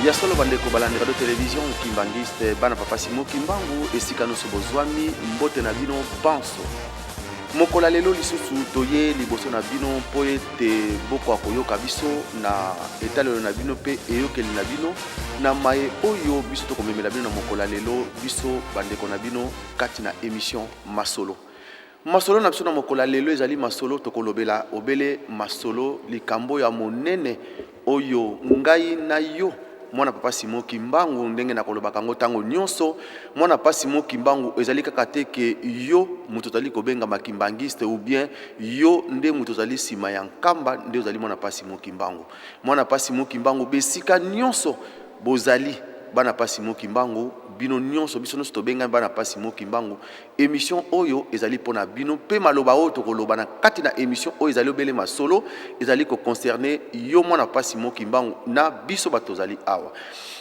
Ya solo, bandeko balandi radio télévision Kimbanguiste, bana papa Simon Kimbangu, esika nyonso bozwami, mbote na bino banso. Mokolo ya lelo lisusu toye liboso na bino mpo ete bokoka koyoka biso na etalelo na bino mpe eyokeli na bino na maye oyo biso tokomemela bino na mokolo ya lelo, biso bandeko na bino kati na émission Masolo. Masolo na biso na mokolo ya lelo ezali masolo tokolobela obele masolo likambo ya monene oyo ngai na yo, mwana papa Simon Kimbangu, ndenge nakolobaka yango ntango nyonso. Mwana papa Simon Kimbangu ezali kaka te ke yo moto ozali kobengama kimbangiste ou bien yo nde moto ozali nsima ya Nkamba nde ozali mwana papa Simon Kimbangu. Mwana papa Simon Kimbangu, besika nyonso bozali bana papa Simon Kimbangu, bino nyonso, biso nyonso tobengami bana papa Simon Kimbangu. Émission oyo ezali mpona bino, mpe maloba oyo tokoloba na kati na émission oyo ezali obele masolo, ezali koconcerne yo mwana papa Simon Kimbangu na biso bato tozali awa.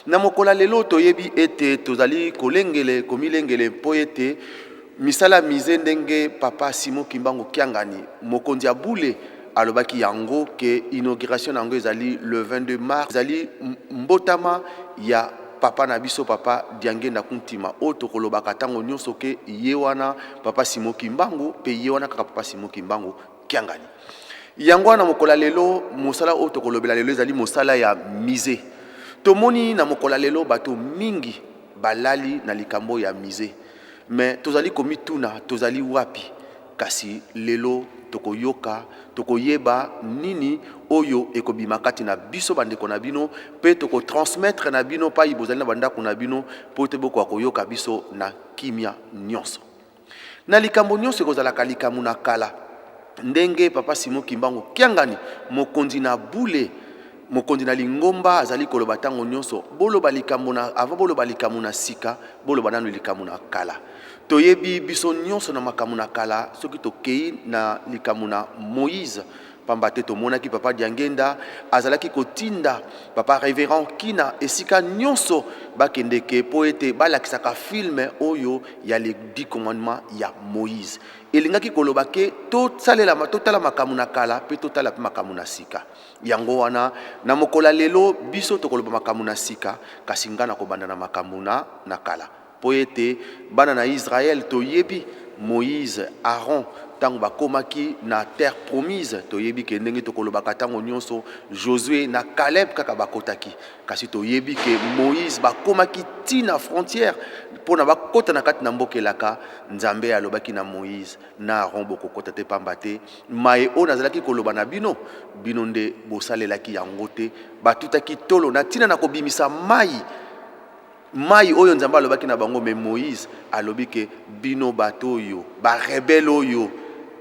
Na mokolo ya lelo, toyebi ete tozali kolengele, komilengele mpo ete misala musée, ndenge papa Simon Kimbangu Kiangani, mokonzi ya bule, alobaki yango ke inauguration na yango ezali le 22 mars. Ezali mbotama ya papa na biso, papa Diangenda Kuntima, oyo tokolobaka ntango nyonso ke ye wana papa Simon Kimbangu, mpe ye wana kaka papa Simon Kimbangu Kiangani. Yango wana mokolo ya lelo, mosala oyo tokolobela lelo ezali mosala ya musée. Tomoni na mokolo ya lelo bato mingi balali na likambo ya musée, mais tozali komituna tozali wapi. Kasi lelo tokoyoka, tokoyeba nini oyo ekobima kati na biso bandeko na bino, mpe tokotransmettre na bino pai bozali na bandako na bino, mpo ete bokoka koyoka biso na kimia nyonso. Na likambo nyonso ekozalaka likambo na kala, ndenge papa Simon Kimbangu Kiangani, mokonzi na bule, mokonzi na lingomba, azali koloba ntango nyonso: boloba likambo na avant, boloba likambo na sika, boloba nanu likambo na kala. Toyebi biso nyonso na makambo na kala, soki tokei na likambo na Moïse, pamba te tomonaki papa Diangenda azalaki kotinda papa révérend Kina esika nyonso bakendeke mpo ete balakisaka film oyo ya les 10 commandements ya Moïse. Elingaki koloba ke tosalela, totala makambo na kala mpe totala mpe makambo na sika. Yango wana na mokolo ya lelo biso tokoloba makambo na sika, kasi ngai nakobanda na makambo na kala, mpo ete bana na Israele, toyebi Moïse, Aaron, ntango bakomaki na terre promise, toyebi ke ndenge tokolobaka ntango nyonso, Josue na Caleb kaka bakotaki, kasi toyebi ke Moïse bakomaki ntina frontière mpona bakota na kati na mboka elaka. Nzambe alobaki na Moïse na Aaron: bokokota te, pamba te maye oyo nazalaki koloba na bino, bino nde bosalelaki yango te. Batutaki tolo na ntina na kobimisa mai, mai oyo Nzambe alobaki na bango. Mais Moïse alobi ke bino bato oyo barebelles oyo,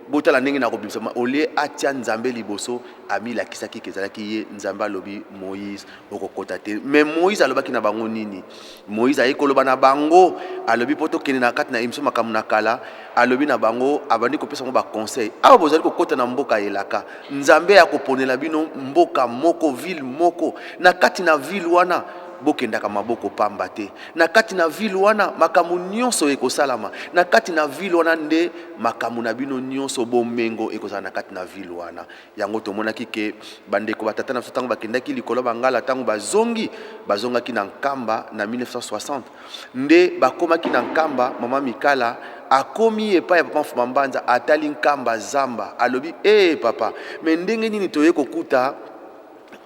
botala ndenge na kobimisa. Olie atia Nzambe liboso, amilakisaki ke ezalaki ye. Nzambe alobi: Moïse, okokota te. Mais Moïse alobaki na bango nini? Moïse aye koloba na bango, alobi, mpo tokende na kati na émission makambo na kala, alobi na bango, abandi kopesa bango baconseil: awa bozali kokɔta na mboka elaka, Nzambe akoponela bino mboka moko, ville moko. Na kati na ville wana, bokendaka maboko pamba te. Na kati na ville wana, makambo nyonso ekosalama na kati na ville wana, nde makambo na bino nyonso, bomengo ekozala na kati na ville wana. Yango tomonaki ke bandeko batata na biso, ntango bakendaki likolo bangala, ntango bazongi, bazongaki na Nkamba na 1960, nde bakomaki na Nkamba. Mama Mikala akomi epai ya papa Mfuma Mbanza, atali Nkamba zamba, alobi: e papa, mais ndenge nini toye kokuta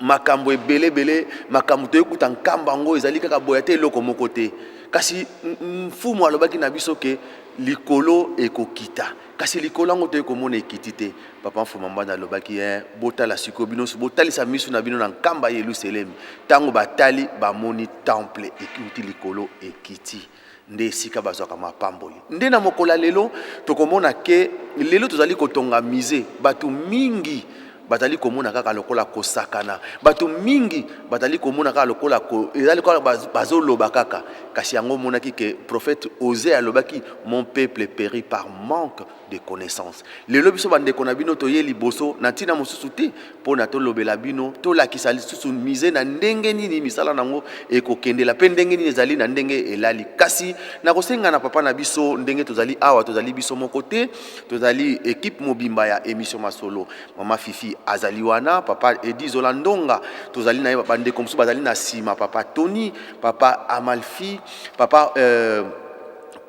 makambo ebelebele, makambo toye kuta Nkamba yango ezali kaka boya te, eloko moko te? Kasi mfumu alobaki na biso ke likolo ekokita, kasi likolo yango toye komona ekiti te. Papa Mfuma Mbanza alobaki: botala sikoyo, bino botalisa miso na bino na Nkamba ya Yelusalemi. Ntango batali, bamoni temple ekuti likolo ekiti, nde esika bazwaka mapamboli. Nde na mokolo ya lelo tokomona ke lelo tozali kotonga musée. Bato mingi bazali komona kaka lokola kosakana, bato mingi bazali komona kaka lokola ezali lokola bazoloba kaka. Kasi yango omonaki ke prophète Osée alobaki: mon peuple périt par manque de connaissance. Lelo biso bandeko na bino toye liboso na ntina mosusu te mpo na tolobela bino, tolakisa lisusu musée na ndenge nini misala nango ekokendela mpe ndenge nini ezali na ndenge elali. Kasi nakosenga na papa na biso, ndenge tozali awa, tozali biso moko te, tozali équipe mobimba ya émission Masolo. Mama Fifi azali wana, papa Edi Zola Ndonga tozali na ye, bandeko mosusu bazali na nsima, papa Tony, papa Amalfi, papa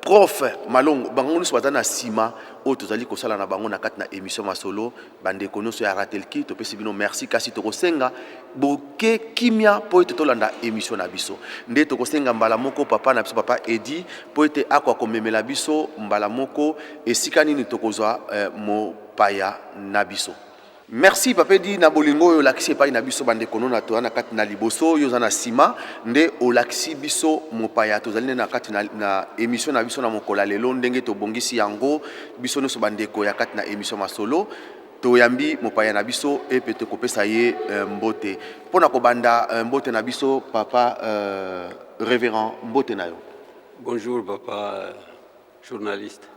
prof Malongo, bango nyonso baza na nsima oyo tozali kosala na bango na kati na émission Masolo. Bandeko nyonso ya Ratelki, topesi bino merci. Kasi tokosenga boke kimia mpo ete tolanda émission na biso. Nde tokosenga mbala moko papa na biso, papa Edi, mpo ete akoka komemela biso mbala moko esika nini tokozwa mopaya na biso. Merci, papa Edi, na bolingo oyo olakisi epai na biso bandeko no na toza na kati na liboso, oyo oza na nsima nde olakisi biso mopaya. Tozali nde na kati na émission na biso na mokolo ya lelo. Ndenge tobongisi yango, biso nyonso bandeko ya kati na émission Masolo, toyambi mopaya na biso epe tokopesa ye mbote mpo na kobanda. Mbote na biso, papa révérend, mbote na yo. Bonjour, papa journaliste.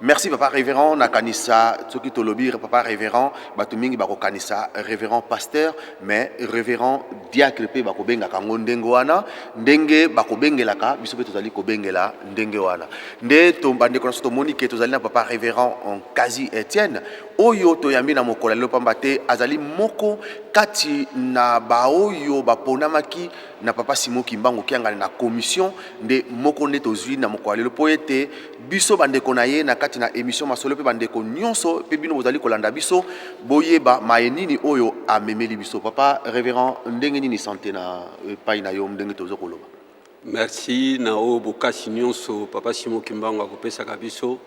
Merci, papa révérend. Nakanisa soki tolobi papa révérend, bato mingi bakokanisa révérend pasteur, mais révérend diacre mpe bakobengaka yango ndenge wana. Ndenge bakobengelaka biso mpe tozali kobengela ndenge wana. Nde to bandeko na biso tomoni ke tozali na papa révérend Nkazi Etienne oyo toyambi na mokolo ya lelo, pamba te azali moko kati na baoyo baponamaki na papa Simon Kimbangu Kiangani na commission. Nde moko nde tozwi na mokolo ya lelo mpo ete biso bandeko na ye na kati na émission Masolo mpe bandeko nyonso mpe bino bozali kolanda biso boyeba maye nini oyo amemeli biso. Papa révérend, ndenge nini santé na epai na yo, ndenge toza koloba? Merci na oyo bokasi nyonso papa Simon Kimbangu akopesaka biso.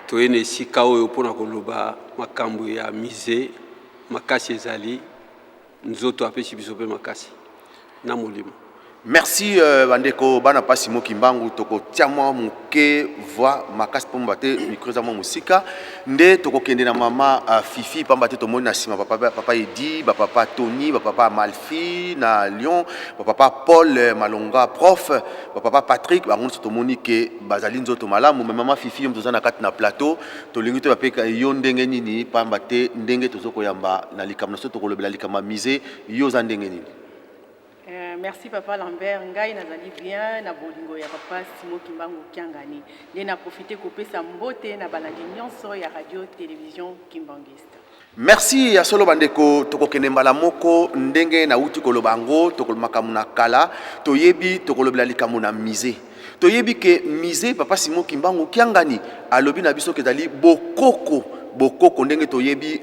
Toye na esika oyo mpona koloba makambo ya musée. Makasi ezali nzoto, apesi biso mpe makasi na molimo. Merci. Bandeko bana pa Simon Kimbangu, tokotia mwa moke voix makasi pamba te micro eza mwa mosika. Nde tokokende na mama Fifi, pamba te tomoni na nsima papa, papa Edi, bapapa Tony, bapapa Malfi na Lyon, bapapa Paul Malonga prof, bapapa Patrick, bango nyonso tomoni ke bazali nzoto malamu. Me mama Fifi, yo toza na kati na plateau, tolingi to bapeka yo ndenge nini, pamba te ndenge tozokoyamba na likambo na so tokolobela likambo ya musée, yo oza ndenge nini? Merci, papa Lambert. Ngai nazali bien na bolingo ya papa Simon Kimbangu Kiangani. Nde na profite kopesa mbote na balandi nyonso ya radio télévision Kimbanguiste. Merci. Ya solo bandeko, tokokende mbala moko ndenge nauti koloba yango. Tokoloba makambo na kala toyebi, tokolobela likambo na musée. Toyebi ke musée, papa Simon Kimbangu Kiangani alobi na biso ke ezali bokoko. Bokoko ndenge toyebi,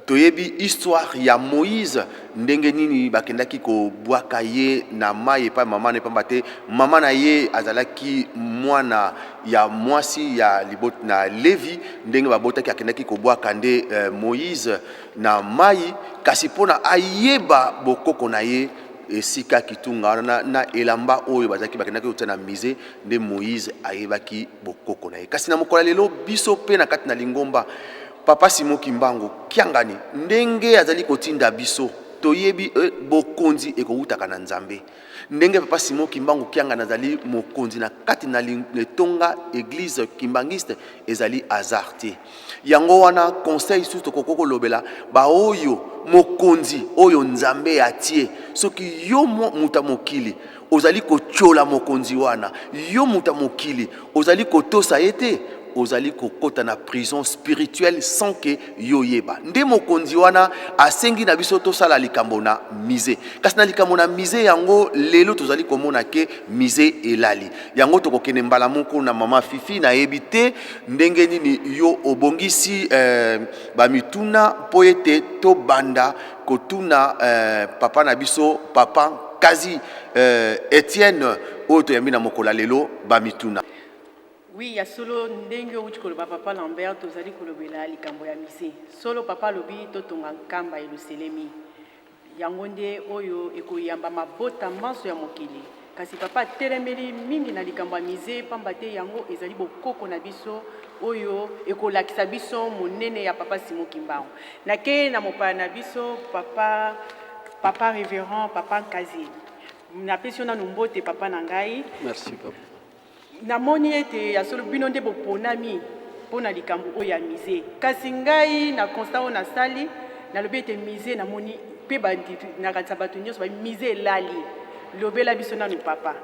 toyebi histoire ya Moïse, ndenge nini bakendaki kobwaka ye na mai epai mama na ye, pamba te mama na ye azalaki mwana ya mwasi ya libot na Levi. Ndenge babotaki, akendaki kobwaka nde Moïse na mai, kasi mpona ayeba bokoko na ye esika kitunga wana na elamba oyo bazalaki bakendaki kotia na musée, nde Moïse ayebaki bokoko na ye. Kasi na mokolo ya lelo, biso mpe na kati na lingomba papa Simon Kimbangu Kiangani, ndenge azali kotinda biso, toyebi bokonzi ekowutaka na Nzambe. Ndenge papa Simon Kimbangu Kiangani azali mokonzi na kati na etonga église kimbangiste, ezali hasard te. Yango wana conseil susu tokoki kolobela baoyo mokonzi oyo Nzambe atie, soki yo moto ya mokili ozali kotiola mokonzi wana, yo moto ya mokili ozali kotosa ye te, ozali kokɔta na prison spirituelle sans ke yo yeba. Nde mokonzi wana asengi na biso tosala likambo na musée. Kasi na likambo na musée yango, lelo tozali komona ke musée elali. Yango tokokende mbala moko na mama Fifi. Nayebi te ndenge nini yo obongisi bamituna mpo ete tobanda kotuna papa na biso, papa Kazi Etienne oyo toyambi na mokolo ya lelo, bamituna. Oui, ya solo, ndenge outi koloba, papa Lambert, tozali kolobela likambo ya musée. Solo papa alobi totonga nkamba eluselemi, yango nde oyo ekoyamba mabota manso ya mokili. Kasi papa atelemeli mingi na likambo ya musée, pamba te yango ezali bokoko na biso oyo ekolakisa biso monene ya papa Simon Kimbangu. Nakei na mopaya na biso, papa révérend, papa Nkazi. Napesi yo nanu mbote, papa na ngai. Merci, papa. Namoni ete ya solo bino nde boponami mpo na likambo oyo ya musée. Kasi ngai na constat oyo nasali, nalobi ete musée, namoni mpe nakanisa bato nyonso ba musée elali. Lobela biso nanu, papa.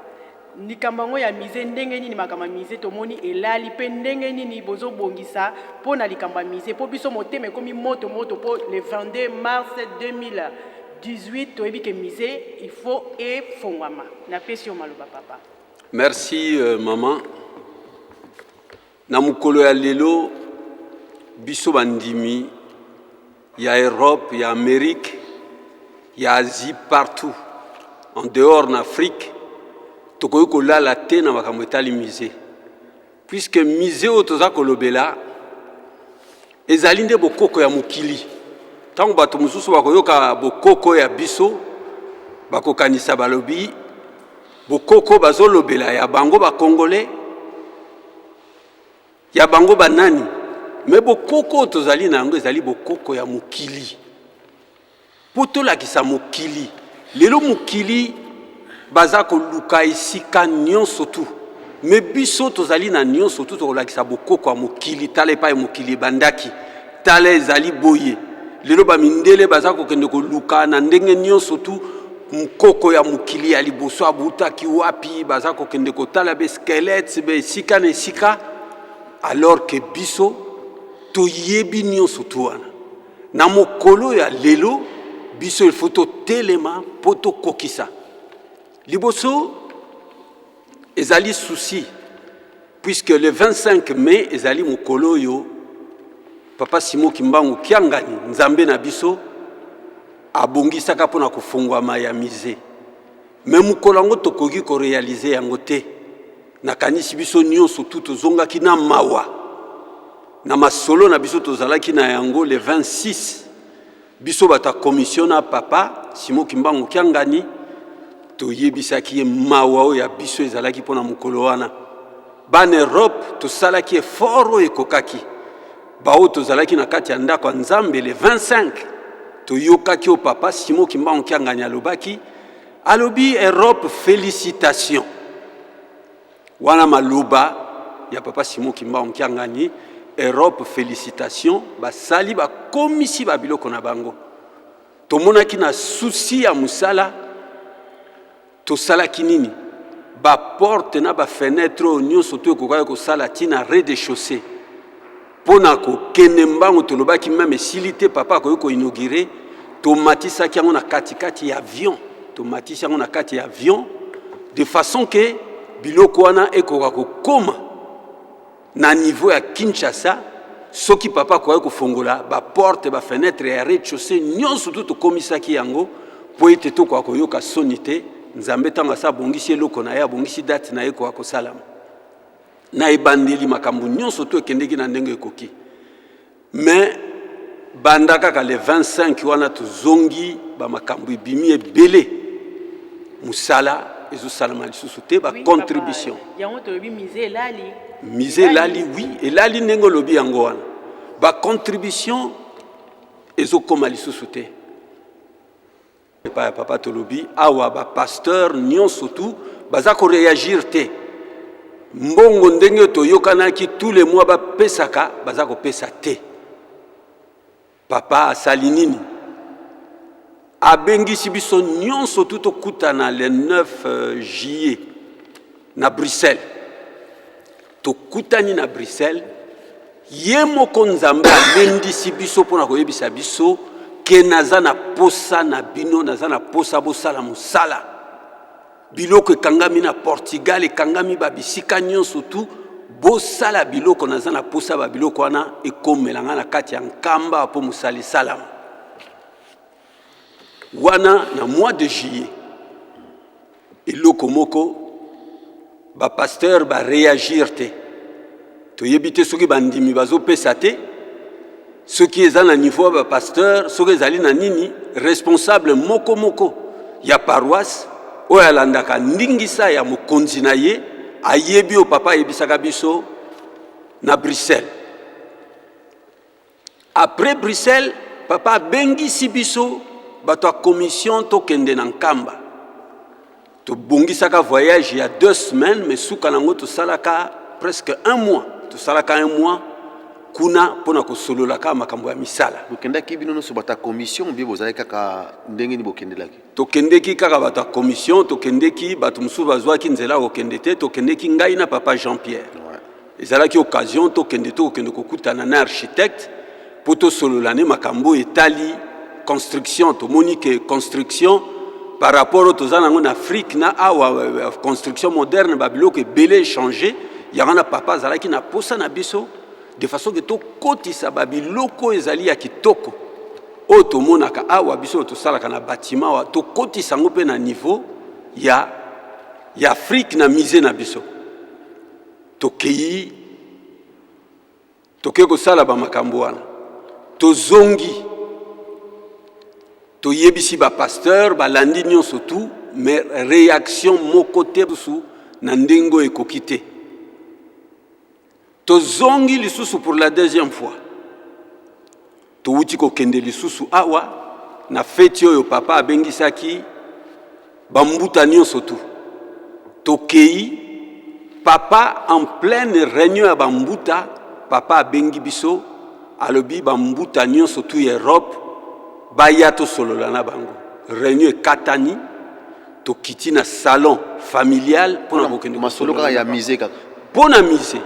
Likambo yango ya musee, ndenge nini makambo ya musee tomoni elali mpe ndenge nini bozobongisa mpo na likambo ya musee, mpo biso motema ekomi moto moto mpo le 22 mars 2018 toyebi ke musee il faut efongwama. Napesi yo maloba papa. Merci maman. Na mokolo ya lelo biso bandimi ya Europe, ya Amerique, ya Asie, partout en dehors na Afrique, tokoki kolala te na makambo etali musée, puisque musée oyo toza kolobela ezali nde bokoko ya mokili. Ntango bato mosusu bakoyoka bokoko ya biso, bakokanisa, balobi bokoko bazolobela ya bango bakongole, ya bango banani. Me bokoko oyo tozali na yango ezali bokoko ya mokili, mpo tolakisa mokili. Lelo mokili baza koluka esika nyonso tu, me biso tozali na nyonso tu, tokolakisa bokoko ya mokili. Tala epai mokili ebandaki, tala ezali boye. Lelo bamindele baza kokende koluka na ndenge nyonso tu mokoko ya mokili ya liboso abutaki wapi, baza kokende kotala besquelette be esika na esika, alors ke biso toyebi nyonso tu wana. Na mokolo ya lelo biso il faut totelema mpo tokokisa. Liboso ezali souci, puisque le 25 mai ezali mokolo oyo papa Simon Kimbangu Kiangani, Nzambe na biso, abongisaka mpona kofungwama ya musée. Me mokolo yango tokoki korealize yango te. Nakanisi biso nyonso tu tozongaki na mawa na masolo na biso tozalaki na yango le 26. Biso bato ya commission na papa Simon Kimbangu Kiangani toyebisaki ye mawa oyo ya biso ezalaki mpona mokolo wana. Bana Europe tosalaki effort oyo ekokaki. Baoyo tozalaki na kati ya ndako ya Nzambe le 25 toyokaki oyo papa Simon Kimbangu Kiangani alobaki. Alobi Europe félicitation. Wana maloba ya papa Simon Kimbangu Kiangani, Europe félicitation, basali bakomisi ba biloko na bango. Tomonaki na souci ya mosala, tosalaki nini? Ba porte na ba fenêtre oyo nyonso to ekokaki kosala ti na rez-de-chaussée mpo na kokende mbangu. Tolobaki meme esili te, papa akoki koinaugure. Tomatisaki yango na katikati ya avion, tomatisi yango na kati ya avion de façon ke biloko wana ekoka kokoma na niveau ya Kinshasa. Soki papa akoki kofongola baporte, bafenetre ya rez-de-chaussée nyonso tu, tokomisaki yango mpo ete tokoka koyoka soni te. Nzambe ntango asa abongisi eloko na ye, abongisi date na ye, ekoka kosalama. Na ebandeli makambo nyonso to ekendeki na ndenge ekoki, me banda kaka le 25 wana tozongi, bamakambo ebimi ebele, mosala ezosalama lisusu te, bacontribution. Yango tolobi musée elali. Musée elali, oui, elali ndenge olobi yango wana. Bacontribution ezokóma lisusu te epai ya papa. Tolobi awa bapasteur nyonso tu baza koréagir te. Mbongo ndenge toyokanaki tous les mois bapesaka, baza kopesa te. Papa asali nini? Abengisi biso nyonso tu tokutana le 9 juillet na Bruxelles. Tokutani na Bruxelles, ye moko Nzambe alendisi biso mpona koyebisa biso ke naza na posa na bino, naza na posa bosala mosala. Biloko ekangami na Portugal, ekangami babisika nyonso tu, bosala biloko. Naza na posa babiloko wana ekomela nga na kati ya Nkamba mpo mosala esalama. Wana na mois de juillet, eloko moko, bapasteur baréagir te. Toyebi te soki bandimi bazopesa te, soki eza na niveau ya bapasteur, soki ezali na nini. Responsable moko moko ya paroisse oyo alandaka ndingisa ya mokonzi na ye ayebi oyo papa ayebisaka biso na Bruxelles. Après Bruxelles, papa abengisi biso bato ya commission tokende na Nkamba. Tobongisaka voyage ya 2 semaines, mais suka nango tosalaka presque un mois, tosalaka un mois. kuna mpo na kosolola kaka makambo ya misala. Bokendaki bino nyonso bato ya commission mpe bozalaki kaka ndenge nini bokendelaki? Tokendeki kaka bato ya commission, tokendeki bato mosusu bazwaki nzela ya kokende te. Tokendeki ngai na papa Jean Pierre. Ezalaki occasion tokende, tokokende kokutana na architecte mpo tosolola ne makambo oyo etali construction. Tomoni ke construction par rapport oyo toza nango na Afrique na awa, construction moderne, babiloko ebele echange. Yango na papa azalaki na posa na biso de façon ke tokotisa babiloko oyo ezali ya kitoko oyo tomonaka awa, biso oyo tosalaka na bâtiment awa, tokotisa yango mpe na niveau ya Afrique na musée na biso. Tokei, tokei kosala bamakambo wana, tozongi, toyebisi bapasteur, balandi nyonso tu, mais réaction moko te susu na ndenge oyo ekoki te. Tozongi lisusu pour la deuxième fois, towuti kokende lisusu awa na feti oyo papa abengisaki bambuta nyonso tu. Tokei, papa en pleine réunion ya bambuta, papa abengi biso, alobi bambuta nyonso tu ya Europe baya tosolola na bango. Réunion ekatani, tokiti na salon familial mpona kokende masolo kaka ya musée kaka. Mpo na musée.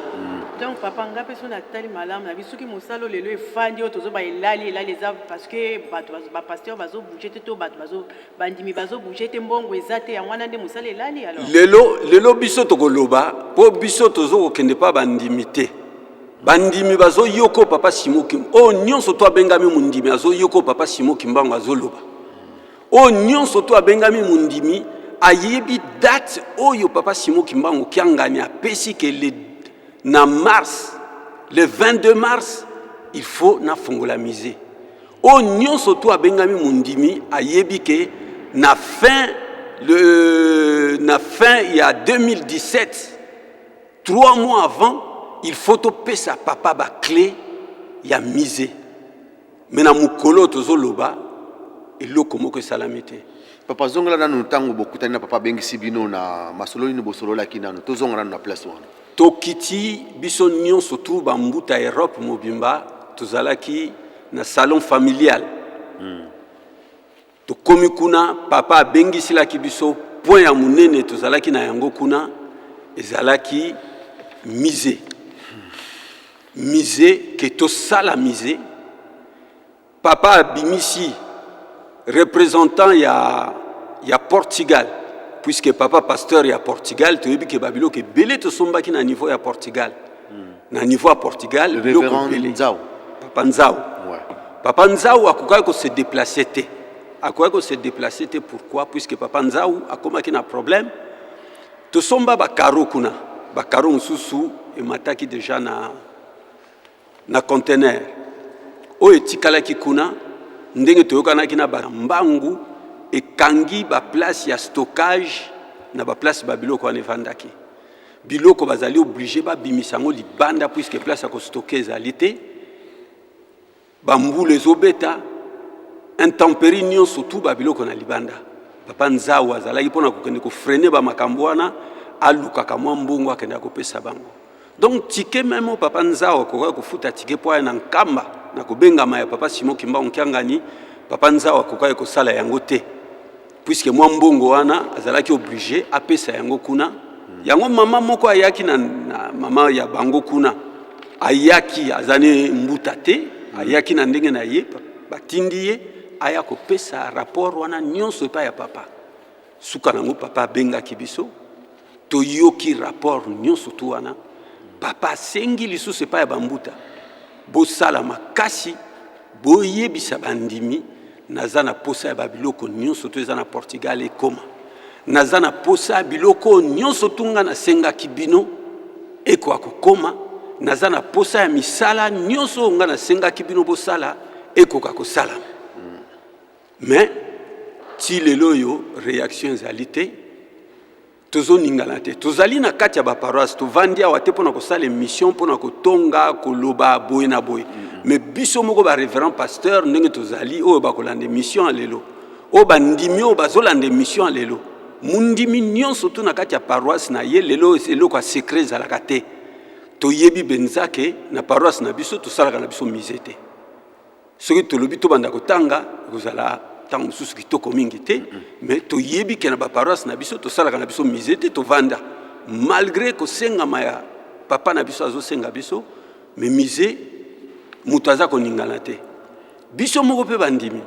Donc papa, nga mpe so natali malamu na biso, soki mosala oyo lelo efandi, oyo tozoba elali elali, eza parce que bato bapasteur bazobouge te, to bato bandimi bazobouge te, mbongo eza te, yango wana nde mosala elali alors. Lelo, lelo biso tokoloba mpo biso tozokokende mpa bandimi te. Bandimi bazoyoka papa Simo Kim oyo nyonso to abengami mondimi, azoyoka papa Simo Kimbangu azoloba. Oyo nyonso to abengami mondimi ayebi date oyo papa Simo Kimbangu Kiangani apesi ke na mars, le 22 mars, il faut nafongola musée. Oyo nyonso to abengami mondimi ayebi ke na fin ya 2017, 3 mois avant, il faut topesa papa baclé ya musée. Me na mokolo tozoloba, eloko moko esalami te. Papa, zongela nanu ntango bokutani na papa, abengisi bino na masolo nini bosololaki nanu. Tozonga nanu na place wana. Tokiti biso nyonso tu bambuta Europe mobimba, tozalaki na salon familial. Tokomi kuna, papa abengisilaki biso point ya monene tozalaki na yango kuna ezalaki musée. Musée ke tosala musée, papa abimisi représentant ya Portugal, puisque papa pasteur ya Portugal, toyebi ke babiloko ebele tosombaki na niveau ya Portugal. Na niveau ya Portugal. Révérend Nzau. Papa Nzau. Papa Nzau akokaki kose déplacer te, akokaki kose déplacer te. Pourquoi? Puisque papa Nzau akomaki na problème. Tosomba bacarreaux kuna, bacarreaux mosusu emataki déjà na conteneur oyo etikalaki kuna. Ndenge toyokanaki na bambangu, ekangi baplace ya stockage na baplace babiloko wana evandaki. Biloko bazali obligé babimisa yango libanda, puisque place ya kostocker ezali te. Bambula ezobeta, intempérie nyonso tu, babiloko na libanda. Papa Nzau azalaki mpona kokende kofreiner bamakambo wana, alukaka mwa mbongo, akendaka kopesa bango. Donc ticket même oyo papa Nzau akokaki kofuta ticket mpo aya na Nkamba na kobengama ya papa Simon Kimbangu Kiangani, papa Nzau akokaki kosala yango te, puisque mwa mbongo wana azalaki obligé apesa yango kuna. Yango mama moko ayaki na mama ya bango kuna, ayaki, aza ne mbuta te, ayaki na ndenge na ye, batindi ye aya kopesa rapport wana nyonso epai ya papa. Suka nango, papa abengaki biso, toyoki rapport nyonso tu wana. Papa asengi lisusu epai ya bambuta: bosala makasi, boyebisa bandimi, naza na posa ya babiloko nyonso to eza na Portugal ekoma, naza na posa ya biloko nyonso tu nga nasengaki bino ekoka kokoma, naza na posa ya misala nyonso oyo nga nasengaki bino bosala ekoka kosalama. Mais ti lelo oyo réaction ezali te, tozoningana te. Tozali na kati ya baparoisse, tovandi awa te mpona kosala émission, mpona kotonga, koloba boye na boye. Mais biso moko barévérend pasteur, ndenge tozali oyo bakolanda émission ya lelo, oyo bandimi oyo bazolanda émission ya lelo, mundimi nyonso tu na kati ya paroisse na ye lelo, eloko ya secret ezalaka te. Toyebi benza ke na paroisse na biso tosalaka na biso musée te. Soki tolobi tobanda kotanga ekozala ntango mosusu kitoko mingi te, mais toyebi ke na baparoisse na biso tosalaka na biso musée te. Tovanda malgré kosengama ya papa na biso azosenga biso, mais musée moto aza koningana te. Biso moko mpe bandimi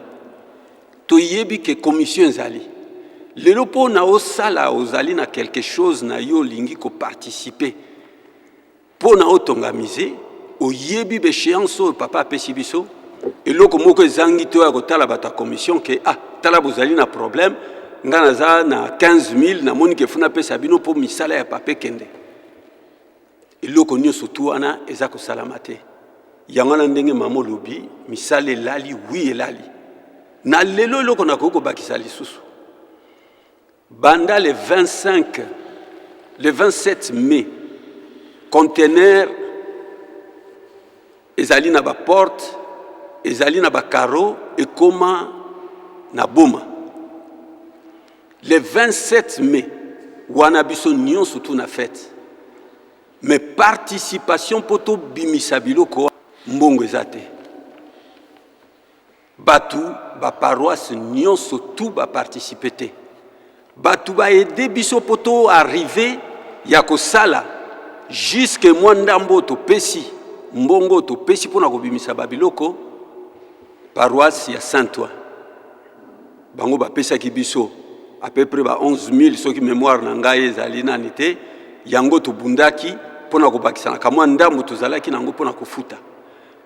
toyebi ke commission ezali lelo mpo na osala, ozali na quelque chose na yo olingi koparticiper mpo na otonga musée, oyebi baéchéance oyo papa apesi biso. Eloko moko ezangi te oyo ya kotala bato ya commission ke ah, tala, bozali na problème, nga naza na 15 000, namoni ke funa apesa bino mpo misala ya papa ekende. Eloko nyonso tu wana eza kosalama te. Yango wana ndenge mama olobi, misala elali, wi, elali na lelo. Eloko nakoki kobakisa lisusu, banda le 25, le 27 mai, conteneur ezali na baporte, ezali na bacarreaux, ekóma na Boma le 27 mai. Wana biso nyonso tu na fête, mais participation mpo tobimisa biloko, mbongo eza te. Bato baparoisse nyonso tu baparticipe te. Bato baaider biso mpo toarriver ya kosala jusque mwa ndambo oyo topesi, mbongo oyo topesi mpona kobimisa babiloko. Paroisse ya Saint-Ouen, bango bapesaki biso à peu près ba 11 000, soki mémoire na ngai ezali nani te. Yango tobundaki mpona kobakisa na kamwa ndambo tozalaki nango mpona kofuta.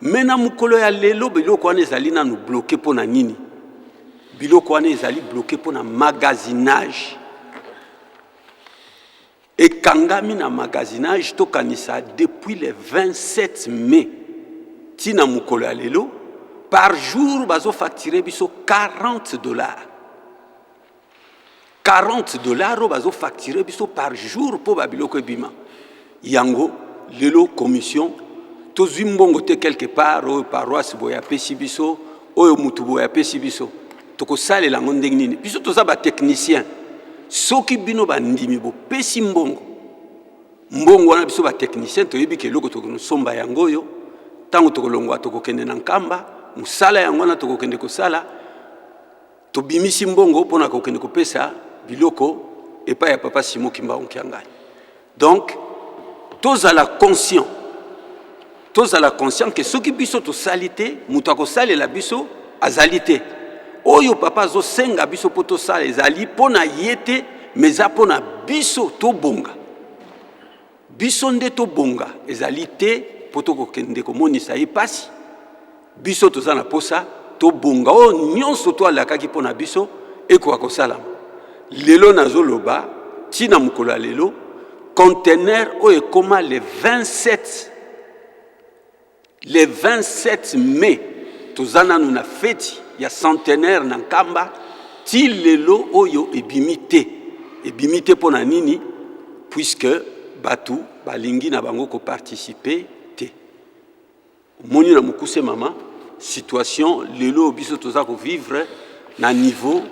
Me na mokolo ya lelo, biloko wana ezali nanu bloqué. Mpo na nini biloko wana ezali bloqué? Mpo na magasinage, ekangami na magasinage. Tokanisa depuis le 27 mai ntina mokolo ya lelo, par jour bazofacturer biso 40 dollars. 40 dollars oyo bazofacturer biso par jour mpo babiloko ebima. Yango lelo commission tozwi mbongo te quelque part. Oyo paroisse boye apesi biso, oyo mutu boye apesi biso, tokosalela yango ndenge nini? Biso toza batechnicien. Soki bino bandimi bopesi mbongo, mbongo wana biso batechnicien toyebi ke eloko tokosomba yango oyo. Ntango tokolongwa, tokokende na Nkamba, mosala yango wana tokokende kosala. Tobimisi mbongo mpona kokende kopesa biloko epai ya papa Simo Kimbangu Kiangani. Donc tozala conscient, tozala conscient ke soki biso tosali te, moto akosalela biso azali te. Oyo papa azosenga biso mpo tosala ezali mpo na ye te, mais eza mpo na biso tobonga. Biso nde tobonga, ezali te mpo tokokende komonisa ye mpasi. Biso toza na posa tobonga. Oyo nyonso to alakaki mpo na biso ekoka kosalama. Lelo nazoloba, ntina mokolo ya lelo, conteneur oyo ekóma le 27, le 27 mai, toza nanu na feti ya centenaire na Nkamba, ti lelo oyo ebimi te. Ebimi te mpo na nini? Puisque bato balingi na bango koparticiper te. Omoni na mokuse, mama, situation lelo oyo biso toza kovivre na niveau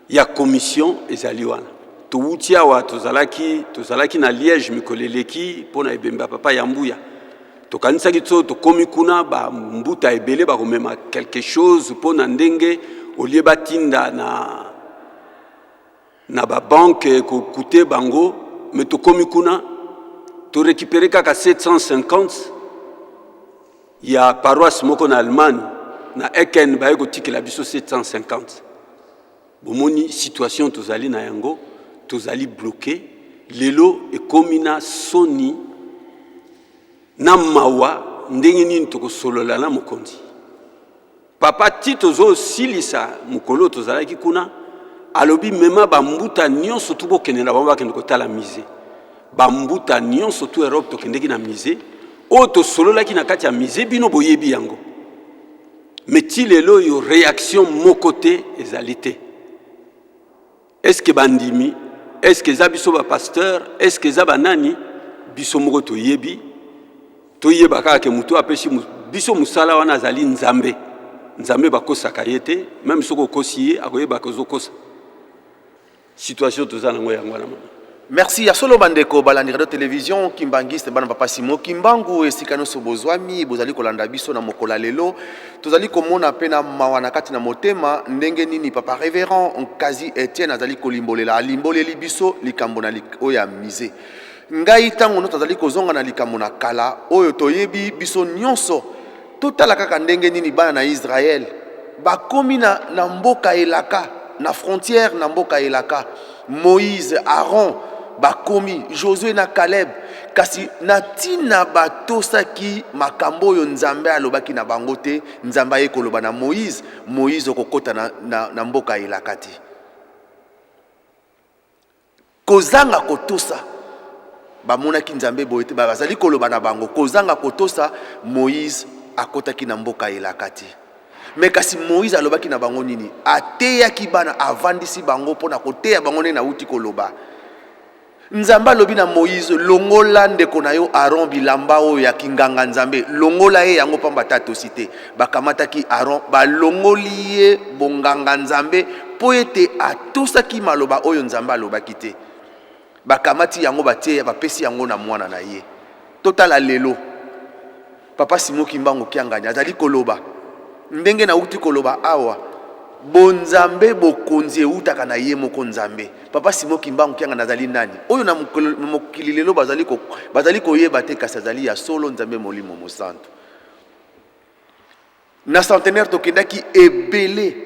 ya commission ezali wana. Towuti awa, tozalaki na Liège mikolo eleki mpo na ebembe ya papa ya Mbuya. Tokanisaki so tokómi kuna, bambuta ebele bakomema quelque chose mpo na ndenge olie batinda na babanke ekokute bango. Me tokómi kuna, torécupérer kaka 750 ya paroisse moko na Allemagne, na Eken, baye kotikela biso 750. Bomoni situation tozali na yango, tozali bloqué. Lelo ekómi na soni na mawa. Ndenge nini tokosolola na mokonzi papa? Ti tozosilisa mokolo tozalaki kuna, alobi: "Mema bambuta nyonso tu, bokende na bango, bakende kotala musée." Bambuta nyonso tu Europe tokendeki na musée oyo, tosololaki na kati ya musée, bino boyebi yango. Me ti lelo oyo réaction moko te ezali te. Est-ce bandimi? Est-ce eza biso bapasteur? Est-ce eza banani? Biso moko toyebi, toyeba kaka ke motu apesi biso mosala wana azali Nzambe. Nzambe bakosaka ye te. Même soki okosi ye, akoyebaka ozokosa. Situation toza nango yango wana, mama. Merci ya solo bandeko balandi radio television kimbangiste bana papa Simon Kimbangu esika nyonso bozwami bozali kolanda biso na mokolo ya lelo tozali komona mpe na mawa na kati na motema ndenge nini papa reverend Nkazi Etienne azali kolimbolela alimboleli biso likambo na oyo ya musée ngai ntango nyonso azali kozonga na likambo na kala oyo toyebi biso nyonso Totala kaka ndenge nini bana na Israël bakomi na, na mboka elaka, na frontière na mboka elaka. Moïse, Aaron bakomi, Josue na Caleb, kasi na ntina batosaki makambo oyo Nzambe alobaki na bango te. Nzambe aye koloba na Moïse, Moïse okokota na, na, na mboka elaka te. Kozanga kotosa, bamonaki Nzambe boye te, bazali koloba na bango kozanga kotosa. Moïse akotaki na mboka elaka te. Me kasi Moïse alobaki na bango nini? Ateyaki bana, avandisi bango mpo na koteya bango ndenge nauti koloba. Nzambe alobi na Moïse, longola ndeko na yo Aaron bilamba oyo ya kinganga Nzambe, longola ye yango pamba te atosi te. Bakamataki Aaron, balongoli ye bonganga Nzambe mpo ete atosaki maloba oyo Nzambe alobaki te. Bakamati yango batie, bapesi yango na mwana na ye. Totala lelo Papa Simon Kimbangu Kiangani azali koloba ndenge nauti koloba awa, bonzambe bokonzi eutaka na ye moko Nzambe. Papa Simon Kimbangu Kiangani azali nani? Oyo na mokili lelo bazali, ko, bazali koyeba te, kasi azali ya solo Nzambe Molimo Mosantu. Na centenaire tokendaki ebele,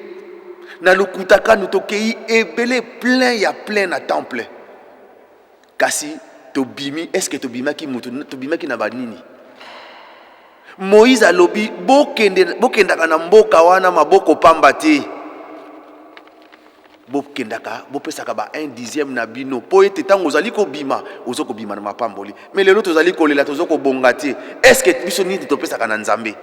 na Lukutakanu tokei ebele, plein ya plein na temple, kasi tobimi. Est-ce que tobimaki mutu? Tobimaki na banini? Moïse alobi bokende, bokendaka na mboka wana maboko pamba te, bokendaka bopesaka ba 1 dixième na bino mpo ete ntango ozali kobima ozo kobima na mapamboli. Me lelo tozali kolela, tozo kobonga te. Est-ce que biso nini topesaka na Nzambe?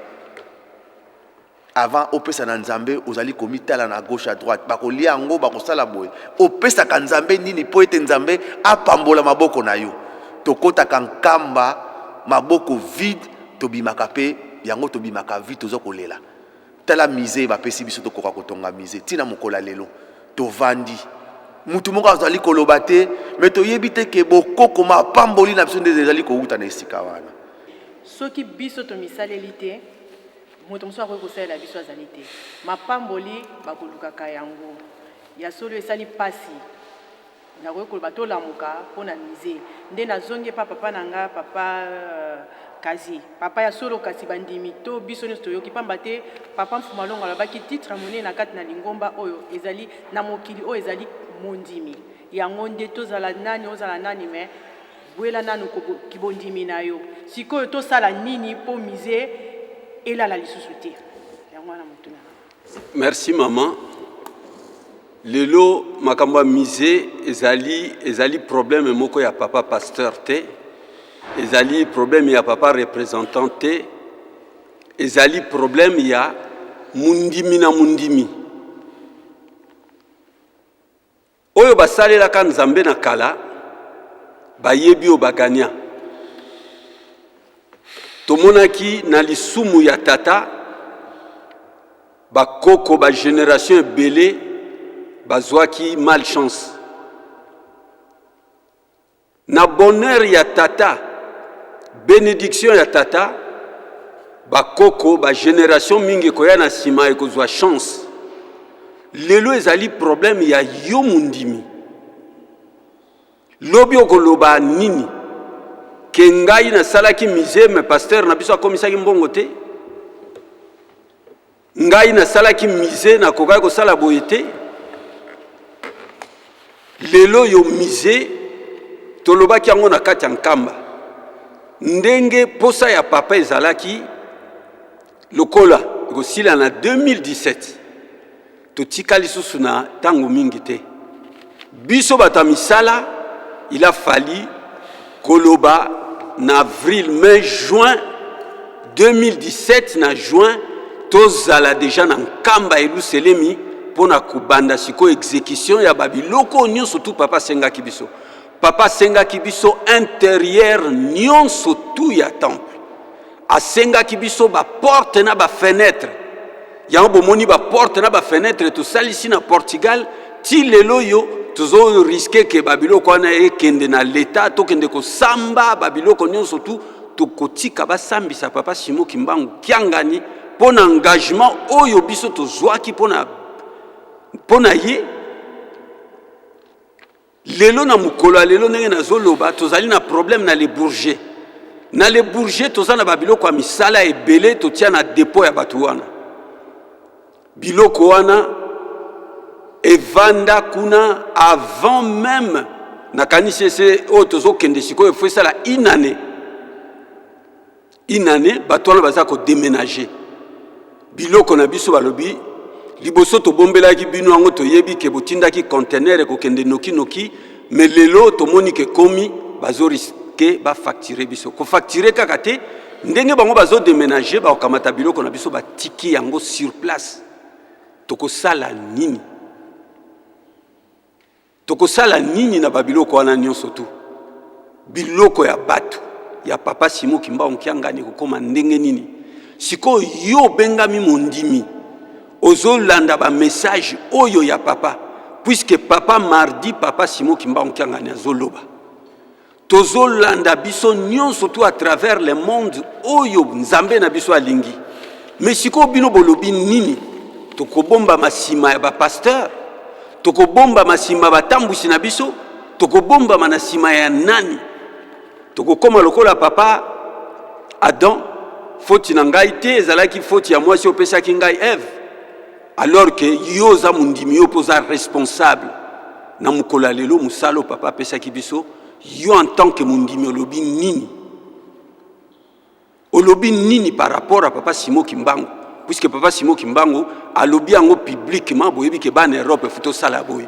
Avant opesa na Nzambe, ozali komitala na gauche à droite, bakolia yango, bakosala boye. Opesaka Nzambe nini mpo ete Nzambe apambola maboko na yo? Tokotaka nkamba maboko vide, tobimaka mpe yango tobimaka vide, toza kolela. Tala musee bapesi biso, tokoka kotonga musee ntina mokolo ya lelo tovandi, mutu moko azali koloba te, me toyebi te ke bokoko mapamboli na biso nde ezali kowuta na esika wana. Soki biso tomisaleli te, moto mosusu akoki kosalela biso azali te. Mapamboli bakolukaka yango. Ya solo esali pasi. Nakoki koloba tolamuka mpo na musee. Nde nazongi epa papa na nga, papa Kazi. Papa ya solo, kasi bandimi to biso nyonso toyoki pamba te papa Mfuma Longo alobaki titre ya monene na kati na lingomba oyo ezali na mokili oyo ezali mondimi. Yango nde tozala nani ozala nani mais bwela nanu kibondimi na yo. Sikoyo tosala nini mpo musee elala lisusu te? Yango wana motuna na nga. Merci maman. Lelo makambo ya musee ezali ezali problème moko ya papa pasteur te, ezali problème ya papa représentant te, ezali problème ya mundimi na mundimi oyo basalelaka Nzambe na kala, bayebi oyo baganya. Tomonaki na lisumu ya tata bakoko ba generation ebele bazwaki malchance. Na bonheur ya tata, benediction ya tata, bakoko ba generation mingi ekoya na nsima ekozwa chance. Lelo ezali problème ya yo mondimi. Lobi okoloba nini? Ke ngai nasalaki musée mais pasteur na biso akomisaki mbongo te. Ngai nasalaki musée, nakokaki kosala boye te. Lelo yo musée tolobaki yango na kati ya Nkamba, ndenge posa ya papa ezalaki lokola ekosila na 2017, totika lisusu na ntango mingi te. Biso bato ya misala, il a fallu koloba na avril, mai, juin 2017, na juin tozala deja na Nkamba Eluselemi mpo na kobanda sikoyo exécution ya babiloko nyonso tu papa asengaki biso. Papa asengaki biso intérieur nyonso tu ya temple, asengaki biso baporte na bafenetre. Yango bomoni baporte na bafenetre tosalisi na Portugal ti lelo oyo. Tozo risquer ke ba biloko wana ekende na l'Etat, tokende kosamba ba biloko nyonso tu, tokotika basambisa papa Simon Kimbangu Kiangani mpo na engagement oyo biso tozwaki mpo na ye. Lelo na mokolo ya lelo ndenge nazoloba, tozali na problème na Le Bourget. Na Le Bourget toza na babiloko ya misala ebele totia na depot ya bato wana. Biloko wana evanda kuna avant même, nakanisi ese oyo tozokende sikoyo efo esala une année. Une année bato wana baza ko deménager biloko na biso. Balobi liboso tobombelaki bino yango, toyebi ke botindaki conteneur ekokende nokinoki, mais lelo tomoni ke komi bazo risquer bafacturer biso. Kofacturer kaka te, ndenge bango bazodeménager, bakokamata biloko na biso, batiki yango sur place. Tokosala nini? Tokosala nini na babiloko wana nyonso tu? Biloko ya bato ya papa Simon Kimbangu Kiangani ekokóma ndenge nini? Sikoyo yo obengami mondimi, ozolanda bamessage oyo ya papa, puisque papa mardi, papa Simon Kimbangu Kiangani azoloba, tozolanda biso nyonso tu à travers le monde oyo Nzambe na biso alingi. Mais sikoyo bino bolobi nini? Tokobombama nsima ya bapasteur? Tokobombama nsima batambwisi na biso? Tokobombama na nsima ya nani? Tokokóma lokola papa Adam: foti na ngai te, ezalaki foti ya mwasi opesaki ngai, Eve. Alors ke yo oza mondimi, yo mpo oza responsable na mokolo ya lelo, mosala oyo papa apesaki biso, yo en tant que mondimi olobi nini? Olobi nini par rapport à papa Simon Kimbangu? Puisque papa Simon Kimbangu alobi yango publiquement, boyebi ke bana Europe efu tosala boye.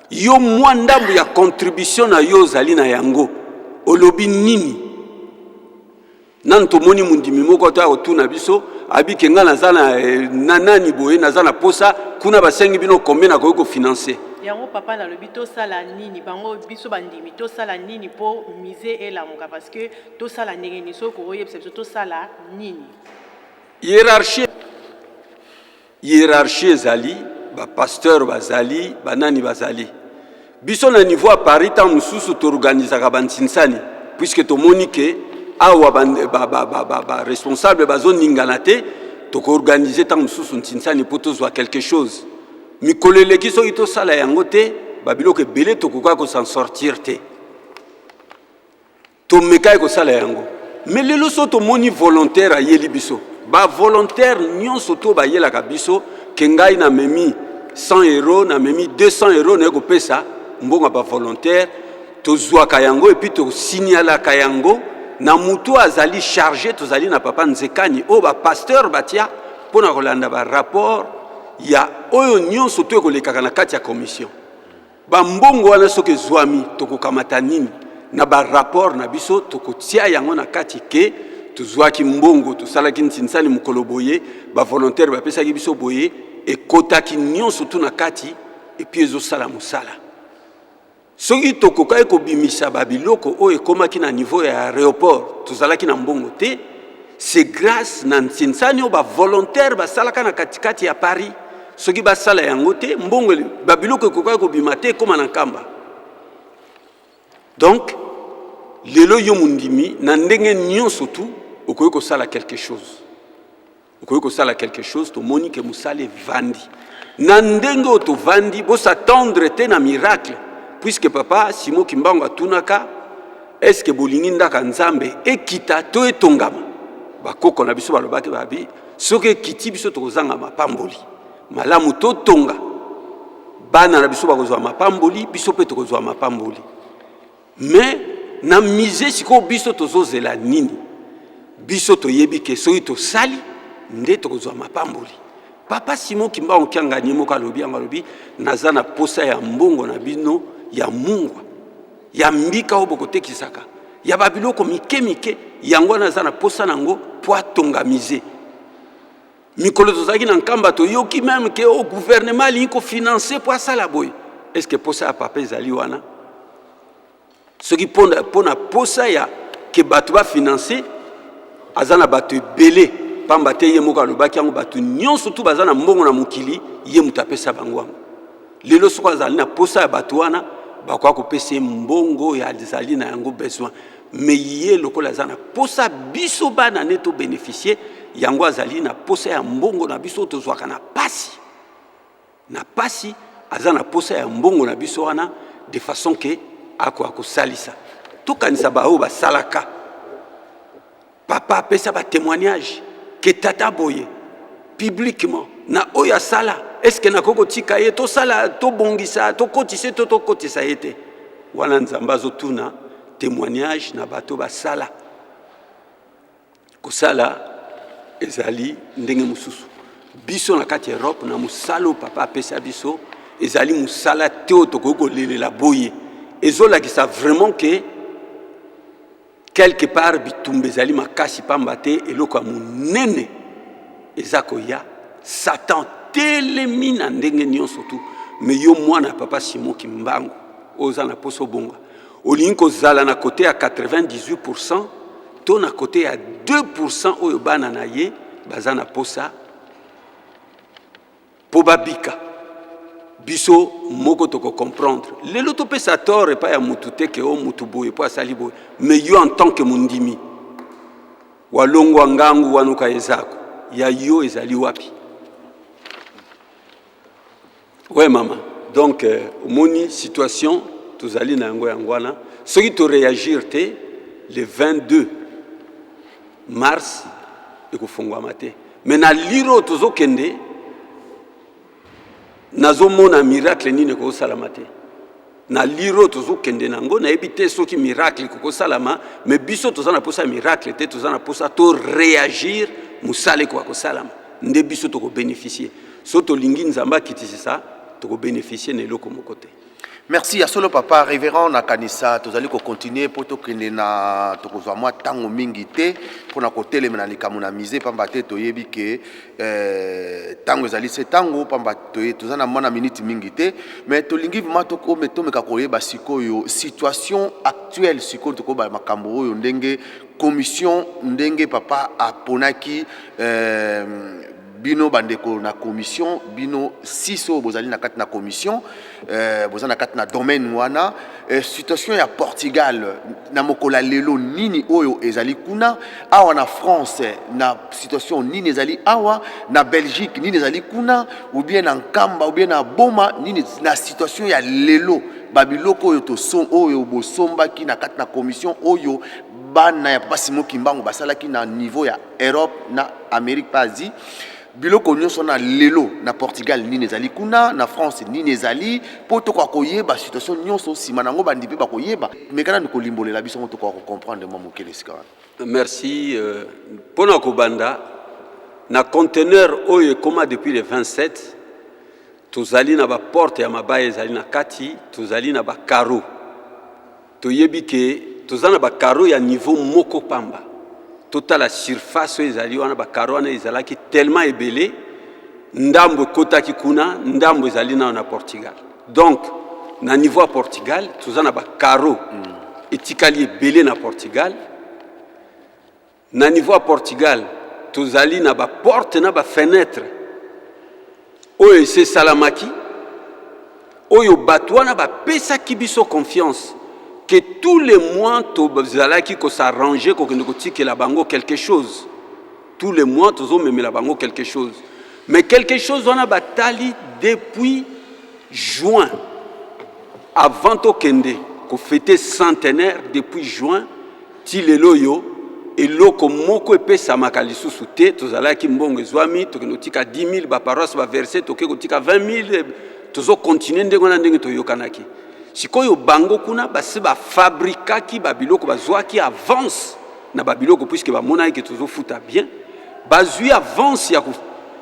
Yo mwa ndambo ya contribution na yo ozali na yango, olobi nini? Nanu tomoni mondimi moko to akotuna biso abike: ngai naza na, eh, na nani boye, naza na posa kuna, basengi bino combien, nakoki kofinancer? Yango papa nalobi, tosala nini? Bango biso bandimi tosala nini mpo musée elamuka? Parce que tosala ndenge nini? Soki koyebisa biso tosala nini? Hiérarchie ezali, bapasteur bazali, banani bazali. Biso na niveau ya Paris, ntango mosusu toorganizaka bantinsani, puisque tomoni ke awa baresponsable bazoningana te. Tokoorganize ntango mosusu ntinsani mpo tozwa quelque chose. Mikolo eleki, soki tosala yango te, babiloko ebele tokoka kosan sortir te. Tomekaki kosala yango, mais lelo so tomoni volontaire ayeli biso, bavolontaire nyonso to bayelaka biso ke ngai namemi 100 euro, namemi 200 euro, naye kopesa mbongo ya bavolontaire, tozwaka yango et puis tosignalaka yango na motu azali chargé. Tozali na papa Nzekani oyo bapasteur batia mpo na kolanda barapport ya oyo nyonso to ekolekaka na kati ya commission. Bambongo wana soki ezwami, tokokamata nini na barapport na biso? Tokotia yango na kati ke tozwaki mbongo, tosalaki ntinsani mokolo boye, bavolontaire bapesaki biso boye, ekotaki nyonso tu na kati et puis ezosala mosala. Soki tokokaki kobimisa babiloko oyo ekomaki na niveau ya aéroport, tozalaki na mbongo te. C'est grâce na ntinsani oyo bavolontaire basalaka na katikati ya Paris. Soki basala yango te, mbongo, babiloko ekokaki kobima te, ekóma na Nkamba. Donc lelo yo mondimi, na ndenge nyonso tu okoki kosala quelque chose, okoki kosala quelque chose. Tomoni ke mosala evandi na ndenge oyo tovandi. Bos'attendre te na miracle, puisque papa Simon Kimbangu atunaka: est-ce bolingi ndaka Nzambe ekita to etongama? Bakoko na biso balobaki, babi soki ekiti, biso tokozanga mapamboli. Malamu totonga, bana na biso bakozwa mapamboli, biso mpe tokozwa mapamboli. Mais na musée sikoyo biso tozozela nini? Biso toyebi ke soki tosali nde tokozwa mapamboli. Papa Simon Kimbangu Kiangani moko alobi yango, alobi: naza na posa ya mbongo na bino ya mungwa, ya mbika oyo bokotekisaka, ya babiloko mike mike. Yango wana aza na posa nango mpo atonga musée. Mikolo tozalaki na Nkamba, toyoki même ke o gouvernement alingi kofinancer mpo asala boye. Est ce que posa ya papa ezali wana? Soki mpona posa ya ke bato bafinancer, aza na bato ebele, pamba te ye moko alobaki yango: bato nyonso tu baza na mbongo na mokili, ye moto apesa bango yango. Lelo soko azali na posa ya bato wana, bakoka kopesa ye mbongo oyo azali na yango besoin. Mais ye lokola aza na posa biso bana ne to beneficier, yango azali na posa ya mbongo na biso tozwaka na pasi. Na pasi aza na posa ya mbongo na biso wana de façon que akoka kosalisa. Tokanisa baoyo basalaka. Papa apesa ba témoignage que tata boye publiquement na oyo asala, est-ce que nakoki kotika ye tosala tobongisa tokotisa to tokotisa ye te? Wana Nzambe azotuna témoignage na bato basala. Kosala ezali ndenge mosusu. Biso na kati ya Europe na mosala oyo papa apesa biso ezali mosala te oyo tokoki kolelela boye. Ezolakisa vraiment que quelque part bitumba ezali makasi, pamba te eloko ya monene eza koya. Satan telemi na ndenge nyonso tu. Me yo mwana ya papa Simon Kimbangu oyo oza na poso obonga, olingi kozala na kote ya 98% to na kote ya 2% oyo bana na ye baza na posa mpo babika. Biso moko toko comprendre lelo, topesa tort epai ya mutu te ke o mutu boye mpo asali boye. Mais yo en tant que mondimi walongwa ngangu wanuka ezako ya yo ezali wapi? Ouais mama, donc omoni situation tozali na yango, yango wana soki toréagir te, le 22 mars ekofungwama te. Mais na liro tozokende, nazomona miracle nini ekosalama te. Na liro tozokende nango, nayebi te soki miracle ekokosalama. Mais biso toza na posa ya miracle te, toza na posa to réagir, mosala ekoka kosalama nde biso tokobénéficie. So tolingi Nzambe akitisisa, tokobénéficie na eloko moko te. Merci ya solo, papa révérend. Nakanisa tozali kocontinue mpo tokende na tokozwa mwa ntango mingi te mpona kotelema na likambo na musée, pamba te toyebi ke ntango ezali se ntango, pamba toza na mwa minute mingi te. Mais tolingi vraiment tomeka koyeba sikoyo situation actuelle. Sikoyo tokoyeba makambo oyo ndenge commission, ndenge papa aponaki bino bandeko na commission, bino 6 oyo bozali na kati na commission, boza na kati na domaine wana. Situation ya Portugal na mokolo ya lelo, nini oyo ezali kuna? Awa na France, na situation nini ezali awa? Na Belgique, nini ezali kuna? Ou bien na Nkamba, ou bien na Boma, nini na situation ya lelo? Babiloko oyo toso oyo bosombaki na kati na commission oyo bana ya papa Simon Kimbangu basalaki na niveau ya Europe na Amérique pa Asie, biloko nyonso na lelo na Portugal, nini ezali kuna? Na France, nini ezali? Mpo tokoka koyeba situation nyonso, nsima nango bandi mpe bakoyeba. Meka nanu kolimbolela biso ngo, tokoka kocomprendre mwa mokele esika wana. Merci. Mpona kobanda na conteneur oyo ekóma depuis le 27, tozali na baporte ya mabaya ezali na kati, tozali na bacarreaux. Toyebi ke toza na bacarreaux ya niveau moko pamba. Totala surface oyo ezali wana, bacarreaux wana ezalaki tellement ebele, ndambo ekotaki kuna, ndambo ezali nano na Portugal. Donc na niveau ya Portugal toza na bacarreaux etikali ebele na Portugal. Na niveau ya Portugal tozali na baporte na bafenêtre oyo esi esalamaki, oyo bato wana bapesaki biso confiance que tous les mois tozalaki kos'arranger kokende kotikela bango quelque chose. Tous les mois tozomemela bango quelque chose, mais quelque chose wana batali depuis juin, avant tokende kofêter centenaire. Depuis juin ti lelo oyo, eloko moko epesamaka lisusu te. Tozalaki mbongo ezwami, tokende kotika 10 000, baparoisse baverse, toke kotika 20 000, tozokontinue ndenge wana ndenge toyokanaki. Sikoyo bango kuna basi bafabrikaki babiloko, bazwaki avance na babiloko puisque bamonaki ke tozofuta bien. Bazwi avance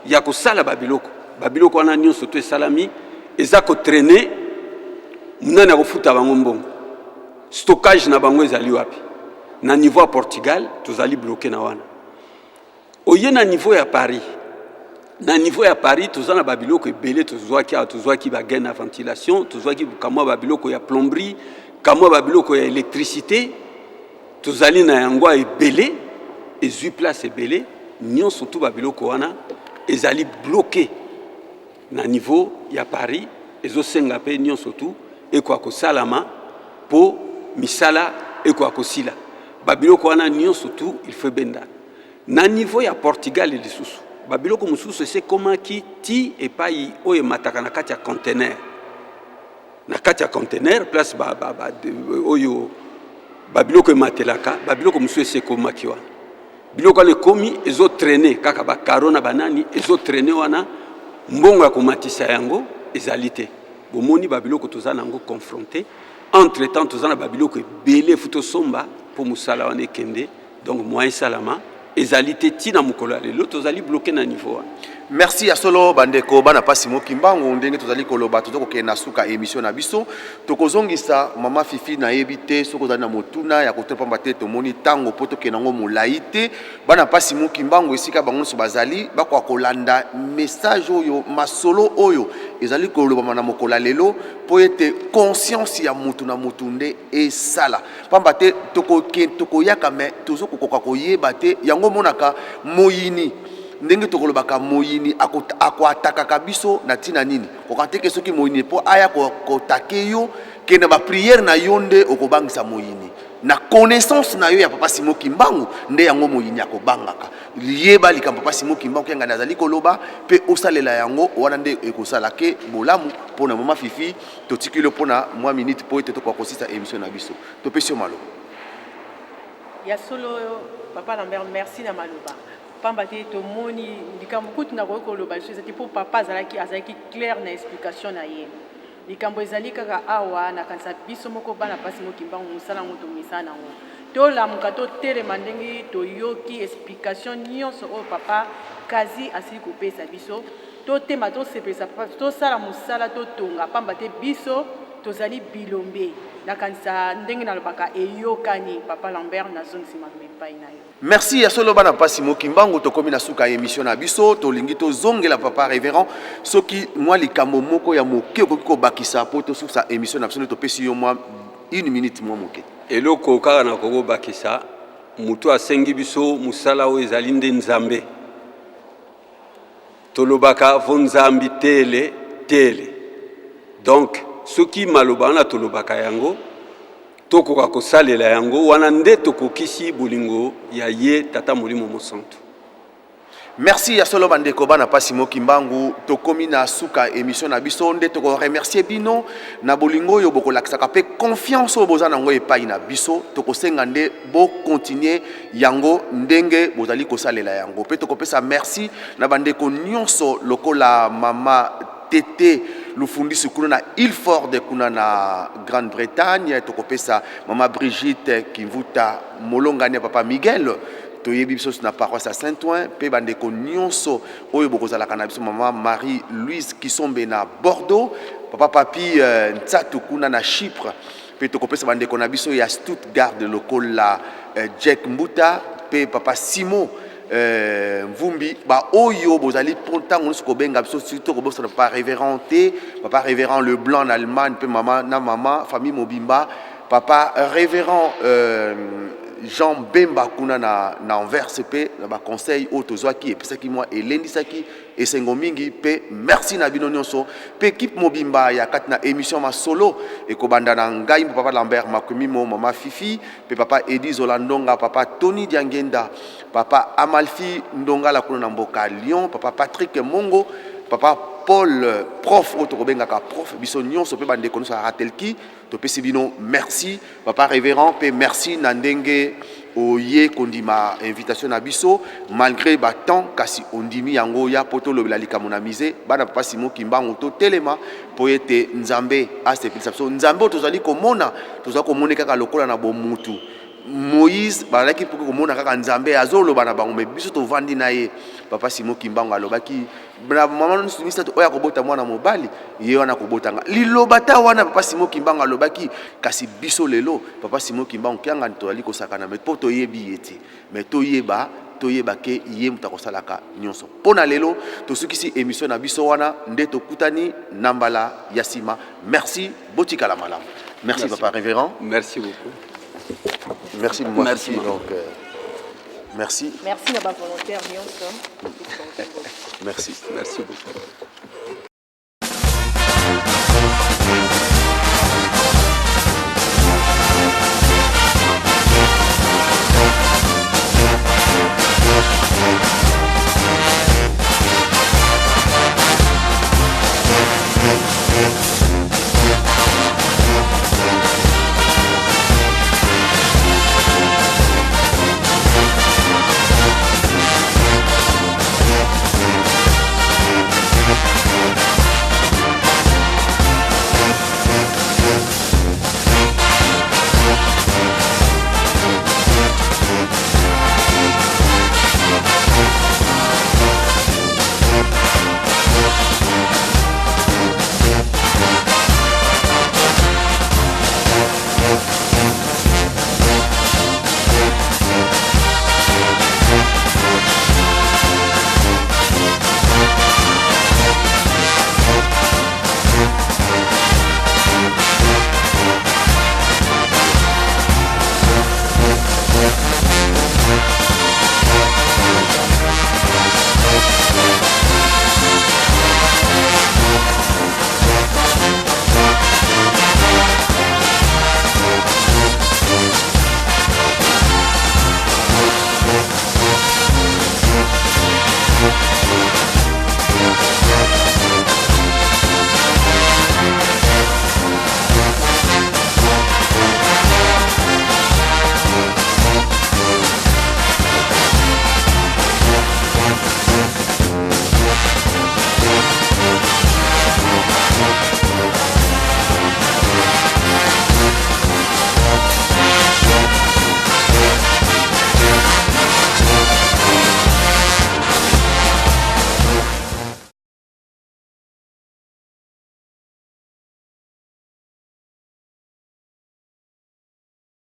ya kosala babiloko. Babiloko wana nyonso to esalami, eza kotraîner. Nani akofuta bango mbongo? Stockage na bango ezali wapi? Na niveau ya Portugal tozali bloqué na wana. Oye na niveau ya Paris, na niveau ya Paris toza na babiloko ebele tozwaki awa. Tozwaki bagaine ya ventilation, tozwaki kamwa babiloko ya plomberie, kamwa babiloko ya électricité. Tozali na yango ebele, ezwi place ebele. Nyonso tu babiloko wana ezali bloqué na niveau ya Paris. Ezosenga mpe nyonso tu ekoka kosalama mpo misala ekoka kosila. Babiloko wana nyonso tu il faut ebendana. Na niveau ya Portugal lisusu, babiloko mosusu esi ekomaki ti epai oyo emataka na kati ya conteneur. Na kati ya conteneur place ba, ba, ba, de, oyo babiloko ematelaka, babiloko mosusu esi ekomaki wana. Biloko wana ekomi ezo traîner kaka ba carreaux na banani ezo traîner wana, mbongo ya komatisa yango ezali te. Bomoni babiloko toza na yango confronté. Entre temps toza na babiloko ebele fu tosomba mpo mosala wana ekende, donc moyen esalama ezali te. Ti na mokolo ya lelo tozali bloqué na niveau wana. Merci ya solo bandeko bana pasi moki mbangu ndenge tozali koloba toza kokende na suka émission na biso. Tokozongisa mama Fifi, nayebi te soki ozali na motuna ya kotuna, pamba te tomoni ntango mpo tokende yango molai te. Bana pasi moki mbangu esika bango nyonso bazali bakoka kolanda message oyo, masolo oyo ezali kolobama na mokolo ya lelo, mpo ete conscience ya mutu na mutu nde esala, pamba te tokoyaka me tozokokoka koyeba te. Yango omonaka moyini ndenge tokolobaka moyini akoatakaka biso na ntina nini? Koka te ke soki moyini mpo aya kotake yo ke na bapriere na yo nde okobangisa moyini. Na connaissance na yo ya papa Simon Kimbangu nde yango moyini akobangaka. Yeba likambo papa Simon Kimbangu Kiangani azali koloba mpe osalela yango, wana nde ekosala ke bolamu mpo na mama Fifi. Totikeli yo mpo na mwa minute mpo ete tokoka kosisa émission na biso. Topesi yo maloba. Ya solo papa Lambert, merci na maloba, pamba te tomoni likambo kutu nakoki koloba lisusu ezali mpo papa azalaki clair na explication na ye. Likambo ezali kaka awa, nakanisa biso moko bana pasi mokimbangu mosala yango tomesana nango, tolamuka totelema ndenge toyoki explication nyonso oyo papa Kazi asili kopesa biso. Totema, tosepelisa papa, tosala mosala, totonga, pamba te biso tozali bilombe. Nakanisa ndenge nalobaka eyokani. Papa Lambert, nazongisi maloba epai na yo. Merci ya solo bana pasi mokimbangu, tokomi na suka ya émission na biso. Tolingi tozongela papa révérend soki mwa likambo moko ya moke okoki kobakisa mpo tosusa émission na biso, nde topesi yo mwa une minute mwa moke. Eloko kaka nakoki kobakisa, moto asengi biso mosala oyo ezali nde Nzambe. Tolobaka vo Nzambi tele tele, donc soki maloba wana tolobaka yango tokoka kosalela yango, wana nde tokokisi bolingo ya ye Tata Molimo Mosantu. Merci ya solo bandeko bana pasi mokimbangu, tokomi na suka émission na biso, nde toko remercier bino na bolingo oyo bokolakisaka mpe confiance oyo boza nango epai na biso. Tokosenga nde bo continuer yango ndenge bozali kosalela yango, mpe tokopesa merci na bandeko nyonso lokola mama Tete Lufundisi kuna na Ilford kuna na Grande-Bretagne, tokopesa mama Brigitte Kimvuta molongani ya papa Miguel, toyebi biso na paroisse ya Saint-Ouen, mpe bandeko nyonso oyo bokozalaka na biso, mama Marie-Louise Kisombe na Bordeaux, papa Papi Ntsatu kuna na Chypre, mpe tokopesa bandeko na biso ya Stuttgart lokola Jack Mbuta mpe papa Simon Mvumbi, baoyo bozali mpo ntango nyonso kobenga biso, surtout kobosana papa révérend te, papa révérend Leblanc na Allemagne, mpe mama na mama famille mobimba, papa révérend Jean Bemba kuna na Anvers, mpe na baconseil oyo tozwaki epesaki mwa elendisaki esengo mingi, mpe merci na bino nyonso mpe ekipe mobimba ya kati na émission masolo ekobanda na ngai papa Lambert Makumimo, mama Fifi mpe papa Edi Zola Ndonga, papa Tony Diangenda, papa Amalfi Ndongala kuna na mboka Lyon, papa Patrick Mongo, papa Paul prof oyo tokobengaka prof, biso nyonso mpe bandeko nyonso ya Ratelki topesi bino merci. Papa révérend mpe merci na ndenge oye kondima invitation na biso malgré ba temps, kasi ondimi yango ya po tolobela likambo na musée bana papa Simon Kimbangu. Totelema po ete Nzambe asepelisa biso. Nzambe oyo tozali komona, tozali komona kaka lokola na bomutu. Moïse bazalaki mpo komona kaka Nzambe azoloba na bango, me biso tovandi na ye. Papa Simon Kimbangu alobaki na mama misato oyo akobota mwana mobali, ye wana akobotanga liloba ta wana. Papa Simon Kimbangu alobaki, kasi biso lelo papa Simon Kimbangu Kiangani tozali kosakana me mpo toyebi ye te, me toyeba ke ye moto akosalaka nyonso. Mpo na lelo tosukisi émission na biso wana, nde tokutani na mbala ya nsima. Merci, botikala malamu. Merci, merci papa révérend. Merci beaucoup. Merci, moi. Merci. Donc merci. Merci na ba volontaire nyonso. Merci. Merci beaucoup.